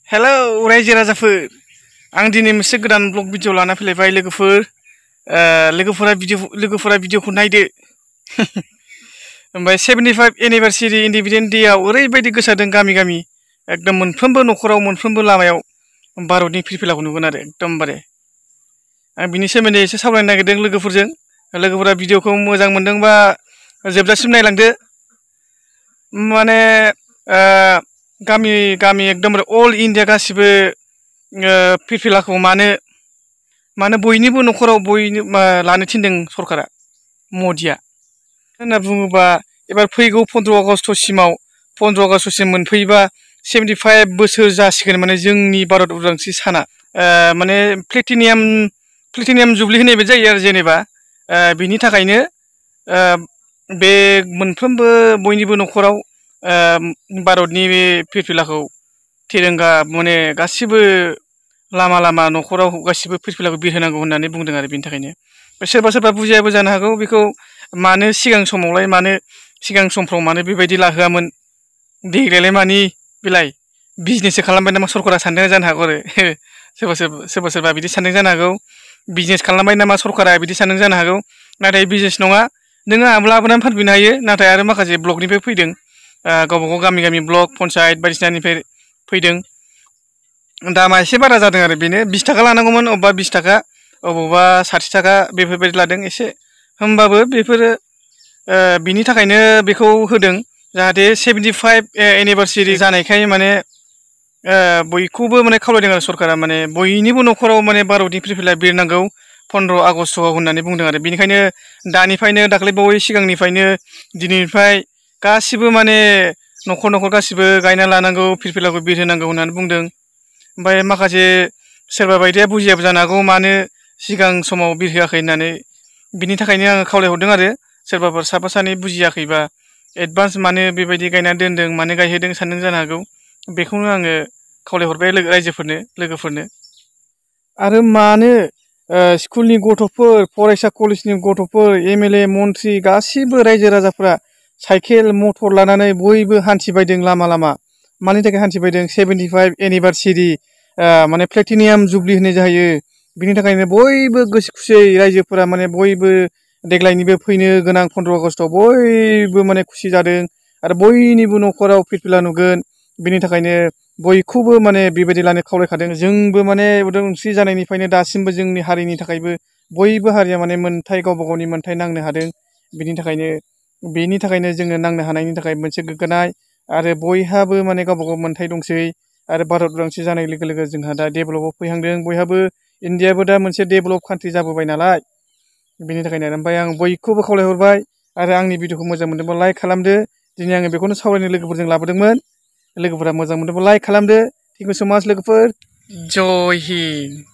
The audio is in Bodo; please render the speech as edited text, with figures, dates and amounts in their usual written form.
Hello, रायजो राजाफोर आं दिनै मोनसे गोदान ब्लग भिडिअ लाना फैलायबाय लोगोफोरा भिडिअखौ नायदो ओमफ्राय 75 एनिभार्सारि इन्डिपेन्डेन्स डे आव ओरैबायदि गोसारदों गामि एकदम मोनफ्रोमबो नखराव मोनफ्रोमबो लामायाव भारतनि फिरफिलाखौ नुगोन आरो एकदमबारे आं बिनि सोमोन्दै एसे सावरायनो नागिरदों लोगोफोरा भिडिअखौ मोजां मोनदोंबा जोबजासिम नायलांदो माने गामि एकदम अल इन्डिया गासिबो फिरफिलाखौ मानो बयनिबो नखराव लानो थिनदों सरकारा मदिया होनना बुङोबा एबार फैगौ 15 आगष्टसिम मोनफैबा 75 बोसोर जासिगोन माने जोंनि भारत उदांस्रि साना माने प्लेटिनियाम जुबलि होनाय बायदि जायो आरो जेनेबा बिनि थाखायनो बे मोनफ्रोमबो बयनिबो नखराव भारतनि बे फिरफिलाखौ तिरंगा माने गासिबो लामा नखराव गासिबो फिरफिलाखौ बिरहोनांगौ होननानै बुंदों आरो बिनि थाखायनो सोरबा बुजियाबो जानो हागौ बेखौ मानो सिगां समफ्राव मानो बेबायदि लाहोआमोन देग्लायलाय मानि बिलाय बिजनेससो खालामबाय नामा सरकारा सानदों जानो हागौ आरो सोरबा बिदि सानदों जानो हागौ बिजनेस खालामबाय नामा सरकारा बिदि सानदों जानो हागौ नाथाय बिजनेस नङा नोङो लाबोनानै फानफैनो हायो नाथाय आरो माखासे ब्लकनिफ्राय फैदों गावबागाव गामि ब्लक पन्सायत बायदिसिनानिफ्राय फैदों दामा एसे बारा जादों आरो बेनो 20 थाखा लानांगौमोन अबेबा 20 थाखा अबेबा 60 थाखा बेफोरबायदि लादों एसे होमबाबो बेफोरो बिनि थाखायनो बेखौ होदों जाहाथे 75 एनिभार्सारि जानायखाय माने बयखौबो माने खावलायदों आरो सरकारा माने बयनिबो नखराव माने भारतनि फिरफिला बिरनांगौ 15 आगस्टआव होननानै बुंदों आरो बेनिखायनो दानिफ्रायनो दाख्लैबावै सिगांनिफ्रायनो दिनैनिफ्राय गासिबो माने नखर गासिबो गायना लानांगौ फिरफिलाखौ बिरहोनांगौ होननानै बुंदों ओमफ्राय माखासे सोरबा बायदिया बुजियाबो जानो हागौ मानो सिगां समाव बिरहोआखै होननानै बिनि थाखायनो आङो खावलायहरदों आरो सोरबाफोर साफा सानै बुजियाखैबा एडभान्स मानो बेबायदि गायना दोनदों मानो गायहोदों सानदों जानो हागौ बेखौनो आङो खावलायहरबाय रायजोफोरनो लोगोफोरनो आरो मानो स्कुलनि गथ'फोर फरायसा कलेजनि गथ'फोर एमएलए मन्त्रि गासिबो रायजो राजाफ्रा साइकेल मटर लानानै बयबो हान्थिबायदों लामा मानि थाखाय हान्थिबायदों 75 एनिभार्सारि माने प्लेटिनियाम जुबलि होनाय जायो बिनि थाखायनो बयबो गोसो खुसियै रायजोफोरा माने बयबो देग्लायनिबो फैनो गोनां 15 आगस्टआव बयबो माने खुसि जादों आरो बयनिबो नखराव फिरफिला नुगोन बिनि थाखायनो बयखौबो माने बेबायदि लानो खावलायखादों जोंबो माने उदांस्रि जानायनिफ्रायनो दासिमबो जोंनि हारिनि थाखायबो बयबो हारिया माने मोनथाय गावबा गावनि मोनथाय नांनो हादों बेनि थाखायनो जोङो नांनो हानायनि थाखाय मोनसे गोग्गानाय आरो बयहाबो माने गावबा गाव मोनथाय दंसै आरो भारत उदांस्रि जानाय लोगो जोंहा दा डेभेलपआव फैहांदों बयहाबो इन्डियाबो दा मोनसे डेभेलप कान्ट्रि जाबोबाय नालाय बिनि थाखायनो ओमफ्राय आं बयखौबो खावलायहरबाय आरो आंनि भिडिअखौ मोजां मोनदोंबा लाइक खालामदो दिनै आङो बेखौनो सावरायनो लोगोफोरजों लाबोदोंमोन लोगोफोरा मोजां मोनदोंबा लाइक खालामदो थेंक इउ सो माच लोगोफोर जय हिन्द